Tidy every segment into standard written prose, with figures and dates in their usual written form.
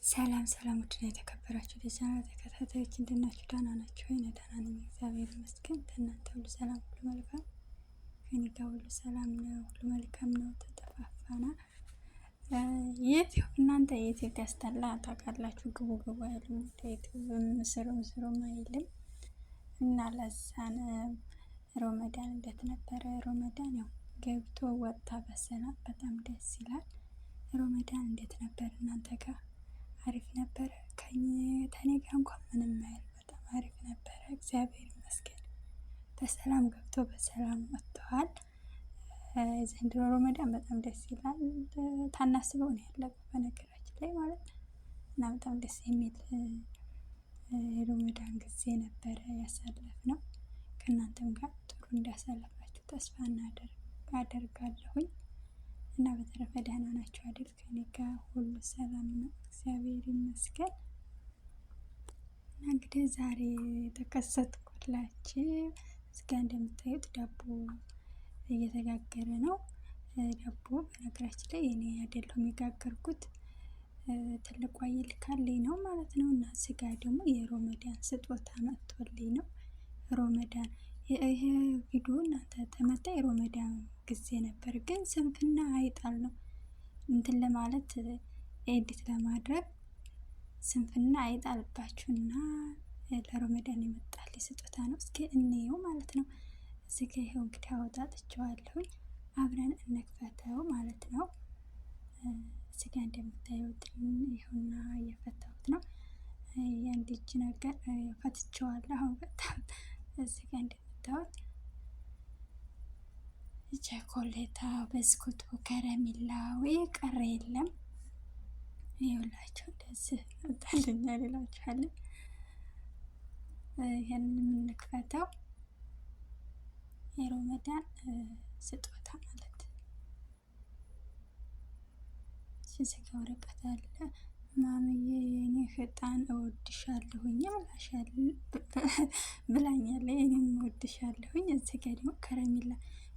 ሰላም ሰላም፣ ውድና የተከበራችሁ የቻናል ተከታታዮች እንዴት ናችሁ? ደህና ናችሁ ወይ? እኔ ደህና ነኝ፣ እግዚአብሔር ይመስገን። ከእናንተ ሁሉ ሰላም፣ ሁሉ መልካም፣ ከእኔ ጋር ሁሉ ሰላም ነው፣ ሁሉ መልካም ነው። ተጠፋፋና ዩቲዩብ እናንተ ዩቲዩብ ያስጠላ ታውቃላችሁ። ግቡ ግቡ አይልም ዩቲዩብ ስሩም ስሩም አይልም እና ለዛን ሮመዳን እንዴት ነበረ? ሮመዳን ያው ገብቶ ወጣ በሰላም በጣም ደስ ይላል። ሮመዳን እንዴት ነበር እናንተ ጋር? አሪፍ ነበረ። ከኔ ጋር እንኳን ምንም አይል በጣም አሪፍ ነበረ። እግዚአብሔር ይመስገን በሰላም ገብቶ በሰላም ወጥተዋል። ዘንድሮ ሮመዳን በጣም ደስ ይላል። ታናስበው ነው ያለቀው በነገራችን ላይ ማለት እና በጣም ደስ የሚል የሮመዳን ጊዜ ነበረ ያሳለፍነው። ከእናንተም ጋር ጥሩ እንዳሳለፋችሁ ተስፋ አደርጋለሁኝ። እና በተረፈ ደህና ናችሁ አይደል? ከኔ ጋር ሁሉ ሰላም ነው፣ እግዚአብሔር ይመስገን። እና እንግዲህ ዛሬ ተከሰትኩላችሁ። እዚጋ እንደምታዩት ዳቦ እየተጋገረ ነው። ዳቦ በነገራችን ላይ እኔ አይደለሁም የጋገርኩት፣ ትልቋ ይልካልኝ ነው ማለት ነው። እና ስጋ ደግሞ የሮመዳን ስጦታ መጥቶልኝ ነው። ሮመዳን ይሄ ቪዲዮ እናንተ ተመጣ የሮመዳን ጊዜ ነበር፣ ግን ስንፍና አይጣል ነው እንትን ለማለት edit ለማድረግ ስንፍና አይጣልባችሁና ለሮመዳን የመጣልኝ ስጦታ ነው። እስኪ እንየው ማለት ነው። እዚህ ጋ ይኸው እንግዲህ አወጣጥቼዋለሁኝ አብረን እንክፈተው ማለት ነው። እዚህ ጋ እንደምታዩት ይኸውና እየፈታሁት ነው። የአንድ እጅ ነገር ፈትቼዋለሁ። አሁን ፈታሁት። እዚህ ጋ እንደምታዩት ቸኮሌታ፣ ብስኩቱ፣ ከረሜላው የቀረ የለም። ይኸውላችሁ እንደዚህ መጣልኛል ይላችኋል። ይህንን የምንክፈተው የሮመዳን ስጦታ ማለት እዚህ ጋ ወረቀት አለ። ማምዬ የኔ ህጣን እወድሻለሁኝ ብላኛለች። እኔም እወድሻለሁኝ። እዚህ ጋ ደግሞ ከረሜላ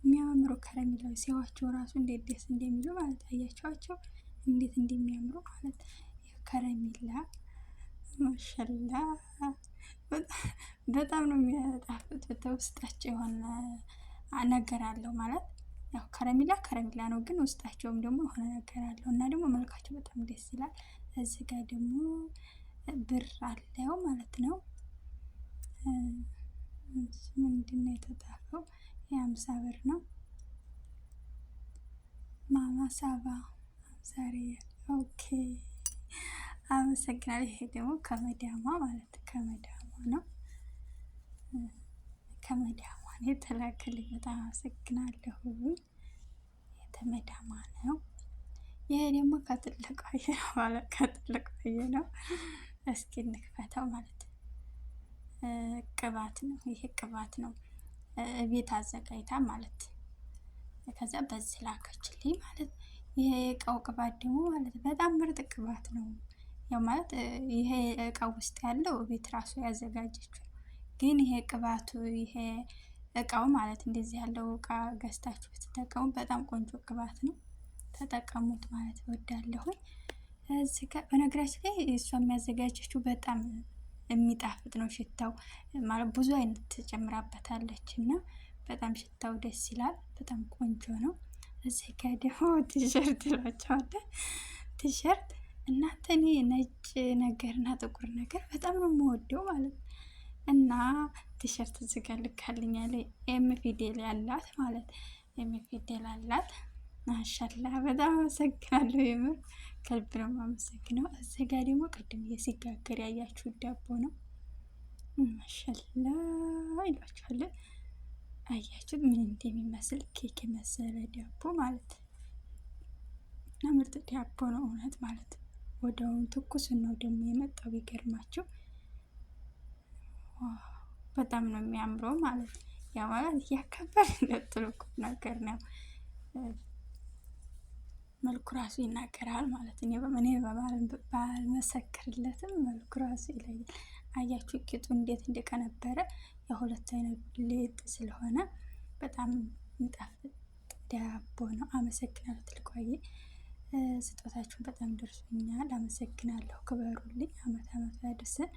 የሚያማምሩ ከረሜላዎች ሲያዋቸው ራሱ እንዴት ደስ እንደሚሉ ማለት አያቸዋቸው እንዴት እንደሚያምሩ ማለት ከረሜላ ማሻላ በጣም ነው የሚያጣፍጡት። ውስጣቸው የሆነ ነገር አለው ማለት ያው ከረሜላ ከረሜላ ነው፣ ግን ውስጣቸውም ደግሞ የሆነ ነገር አለው እና ደግሞ መልካቸው በጣም ደስ ይላል። እዚህ ጋር ደግሞ ብር አለው ማለት ነው። ምንድን ነው የተጻፈው? የ50 ብር ነው። ማማ ሳባ 50 ሪያል። Okay፣ አመሰግናለሁ። ይሄ ደግሞ ከመዳሟ ማለት ከመዳሟ ነው። ከመዳሟ ነው የተላከልኝ። በጣም አመሰግናለሁ። የተመዳሟ ነው። ይሄ ደግሞ ከትልቋ ነው ማለት ከትልቋ ነው። እስኪ እንክፈተው ማለት ቅባት ነው። ይሄ ቅባት ነው። ቤት አዘጋጅታ ማለት ከዛ በዚህ ላከችልኝ ማለት። ይሄ የእቃው ቅባት ደግሞ ማለት በጣም ምርጥ ቅባት ነው። ያው ማለት ይሄ እቃው ውስጥ ያለው ቤት ራሱ ያዘጋጀችው፣ ግን ይሄ ቅባቱ ይሄ እቃው ማለት እንደዚህ ያለው እቃ ገዝታችሁ ብትጠቀሙ በጣም ቆንጆ ቅባት ነው። ተጠቀሙት ማለት እወዳለሁኝ። እዚህ ጋር በነገራችን ላይ እሷ የሚያዘጋጀችው በጣም የሚጣፍጥ ነው ሽታው ማለት ብዙ አይነት ትጨምራበታለች እና በጣም ሽታው ደስ ይላል። በጣም ቆንጆ ነው። እዚህ ጋ ደግሞ ቲሸርት ይሏቸዋለን። ቲሸርት እናንተ እኔ ነጭ ነገርና ጥቁር ነገር በጣም ነው የምወደው ማለት እና ቲሸርት እዚህ ጋ ልካልኛለች። M ፊደል ያላት ማለት M ፊደል አላት። ማሻላ በጣም አመሰግናለሁ። የምር ከልብ ነው የማመሰግነው። እዚህ ጋ ደግሞ ቅድም ሲጋገር ያያችሁ ዳቦ ነው። ማሻላ ይሏችኋለን። አያችሁት ምን እንደሚመስል ኬክ የመሰለ ዳቦ ማለት እና ምርጥ ዳቦ ነው እውነት ማለት ወዲያውኑ ትኩስ ነው ደግሞ የመጣው ቢገርማችሁ በጣም ነው የሚያምረው ማለት ያ ማለት እያከበር እንደጥሩ ነገር ነው። መልኩ ራሱ ይናገራል ማለት እኔ ባልመሰክርለትም መልኩ ራሱ ይለያል። አያችሁ ቂጡ እንዴት እንደቀነበረ የሁለት አይነት ሊጥ ስለሆነ በጣም የሚጣፍጥ ዳቦ ነው። አመሰግናለሁ ትልቋዬ። ስጦታችሁን በጣም ደርሶኛል። አመሰግናለሁ። ክበሩልኝ። አመት አመቱ ያደርሰን።